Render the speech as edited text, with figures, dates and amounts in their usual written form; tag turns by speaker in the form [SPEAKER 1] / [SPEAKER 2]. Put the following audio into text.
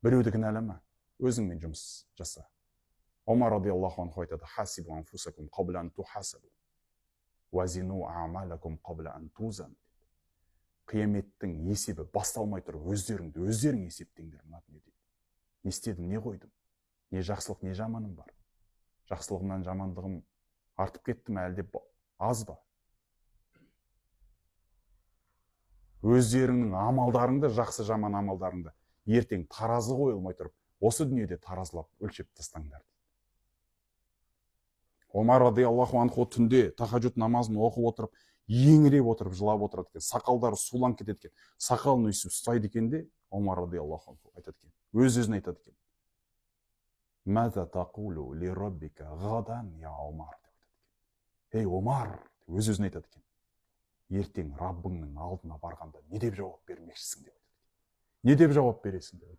[SPEAKER 1] Біреуді кінәлама, өзіңмен жұмыс жаса. Омар радиаллаху анху айтады: хасибу анфусакум қабла ан тухасабу, уазину амалакум қабла ан тузан. Қияметтің есебі басталмай тұрып, өздеріңді өздерің есептеңдер мына дүниеде. Не істедім, не қойдым, не жақсылық, не жаманым бар, жақсылығымнан жамандығым артып кетті ме, әлде аз ба? Өздеріңнің амалдарыңды, жақсы жаман амалдарыңды ертең таразы қойылмай тұрып, осы дүниеде таразылап өлшеп тастаңдар. Омар радиаллаху анху түнде тахажуд намазын оқып отырып, еңіреп отырып, жылап отырады екен. Сақалдары суланып кетеді екен. Сақалын өйстіп ұстайды екен де, Омар радиаллаху анху айтады екен, өз өзіне айтады екен: Маза тақулу ли раббика ғадан я Омар деп айтады екен. Ей, Омар, деп өз өзіне айтады екен, ертең Раббыңның алдына барғанда не деп жауап бермекшісің деп айтады екен. Не деп жауап бересің деп айтады.